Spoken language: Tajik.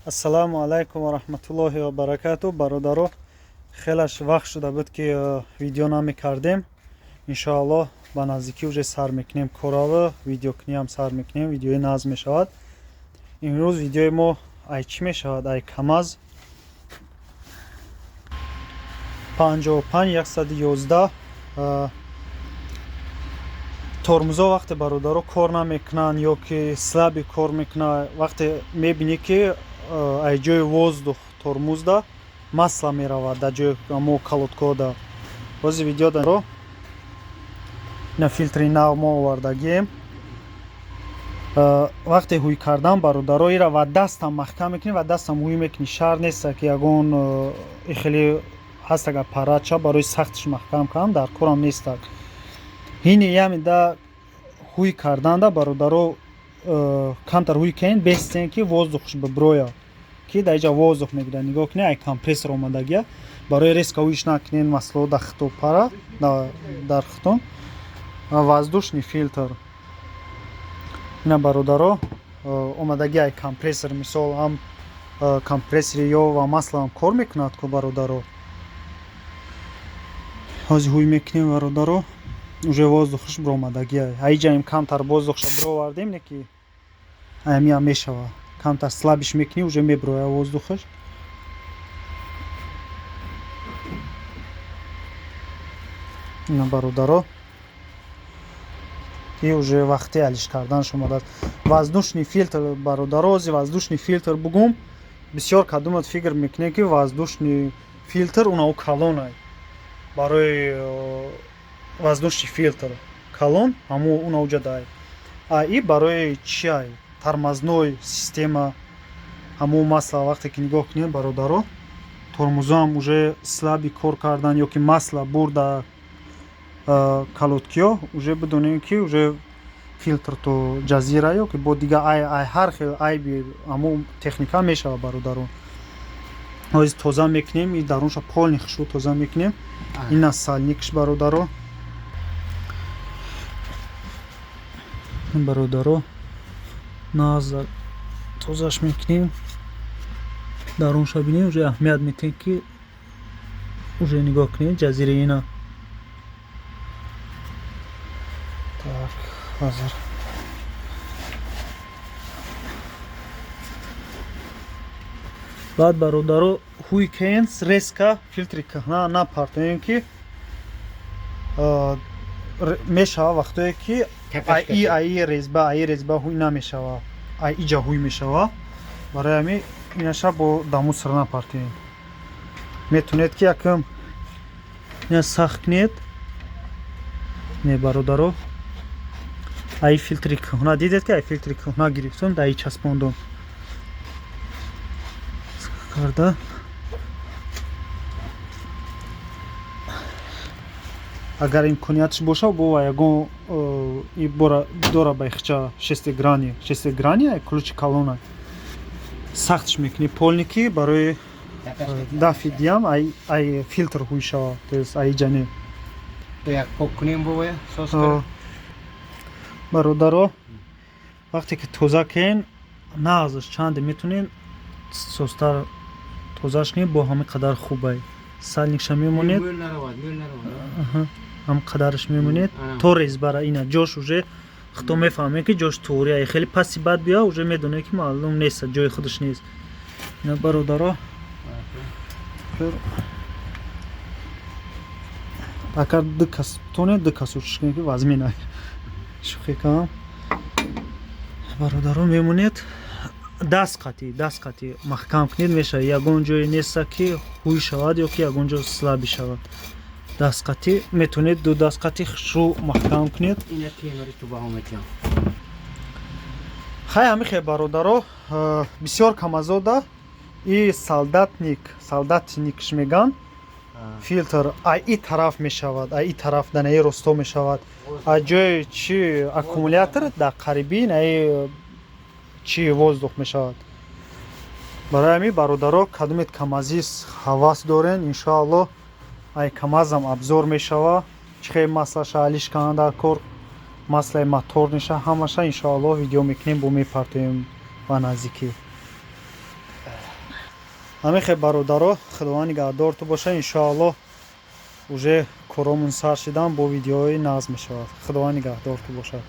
Ассалому алайкум ва раҳматуллоҳи ва баракату. Бародаро, хелаш вақт шуда буд, ки видео намекардем. Иншоаллоҳ, ба наздикӣ уже сар мекунем кораву видеокуниам сар мекунем, видеои наз мешавад. Имрӯз видеои мо ай чӣ мешавад? Ай КамАЗ 55111. Тормозо вақте, бародаро, кор намекунанд ё ки слабый кор мекунанд, вақте мебинӣ, ки ай ҷои воздух тормозда масла меравад, дар ҷои амо колодкода. Бози видео ина филтри нав мо овардагием. Вақте ҳуй кардан, бародаро, ира ва дастам маҳкам мекунӣ ва дастам ҳуй мекунӣ. Шарт неста, ки ягон хеле ҳаст, аппаратча барои сахтш маҳкам кардан дар корам нестак. Ҳини ямида ҳуй карданда, бародаро, камтар ҳуй кунед, бестен, ки воздухш биброя, ки дар иҷа воздух мегирад. Нигоҳ кунед, ай компрессор омадагия. Барои резко ҳуйш накунед, масло да хито пара дар хитон. Воздушный фильтр ина, бародаро, омадаги ай компрессор. Мисол, ҳам компрессори ё ва маслоам кор мекунад ку, бародаро. Ҳозир ҳуй мекунем, бародаро, уже воздухш биромадагия. Аиҷаем камтар воздухша бировардем, не ки аймиам мешава. Камтар слабиш мекунӣ, уже мебироя воздухаш. Ина, бародаро, и уже вақти алиш карданаш омадааст. Воздушный фильтр, бародаро, ози воздушный фильтр бугум, бисёр кадумат фикр мекунем, ки воздушный фильтр унау калонай. Барои воздушный фильтр калон ҳаму унауҷа дай, а и барои чи ай? Тормозной система. Ҳамун масла вақте ки нигоҳ кунед, бародаро, тормозоам уже слабый кор кардан ё ки масла бурда колодкиё, уже бидонем, ки уже фильтр то ҷазира ё ки бо дига ай ҳар хел айби ҳамун техника мешавад. Бародарон, ҳозир тоза мекунем и дарунша полный хушрӯ тоза мекунем. Ина сальникш, бародаро. Бародаро, назар тозаш мекунем. Дарунша бинем, уже аҳамият метиҳем, ки уже нигоҳ кунем, ҷазираи ина. Так, ҳозир. Баъд, бародаро, ҳуй кен, резко филтри кӯҳна напартоем, ки мешава вақтое, ки аи аи резьба ҳуй намешава, ай иҷа ҳуй мешава. Барои ҳамин инаша бо дамуср напартоем. Метавонед, ки якм ина сахт кунед. Не, бародаро, ай филтри кӯҳна дидед, ки ай филтри кӯҳна гирифтум, даи часпондум карда. Агар имкониятш боша, бо ягон бора дора ба ихча шестигранный, шестигранный ключи калона сахтш мекунӣ полники, барои дафи диям ай филтр ҳуй шава, то есть ай ҷане. Як пок кунем бовая. Бародаро, вақте ки тоза кен, нағзаш чанде метунен состар тозаш кунед, бо ҳамин қадар хубай. Сальникша мемонед, ҳам қадараш мемонед то резьбара. Ина ҷош уже хто мефаҳмем, ки ҷош туғрия. Хеле паси бад биё, уже медонем, ки маълум нест, ҷои худаш нест. Ина, бародаро, агар ду кас тонед, ду кас учиш кунед, ки вазмина. Шӯхӣ кунам, бародаро. Мемонед, даст қатӣ маҳкам кунед, мешавад. Ягон ҷое неста, ки ҳуй шавад ё ки ягон ҷо слабый шавад. Дастқатӣ метавонед, ду дастқатӣ хушрӯ маҳкам кунед. Хай, ҳамихе, бародаро, бисёр камазода и солдатник, солдатникш меган, фильтр ай и тараф мешавад, ай и тараф да наи росто мешавад, а ҷои чи аккумулятор дар қариби наи чи воздух мешавад. Барои ҳамин, бародаро, кадомед камазист ҳавас дорен, иншоаллоҳ, ай камазам обзор мешава, чӣ хел маслаша алиш кунанд дар кор, маслаи мотор ниша, ҳамаша иншоаллоҳ видео мекунем, бо мепартоем ба наздикӣ. Ҳамин хел, бародаро, Худованд нигаҳдорту боша. Иншоаллоҳ, уже коромон сар шидан, бо видеоҳои нағз мешавад. Худованд нигаҳдорту бошад.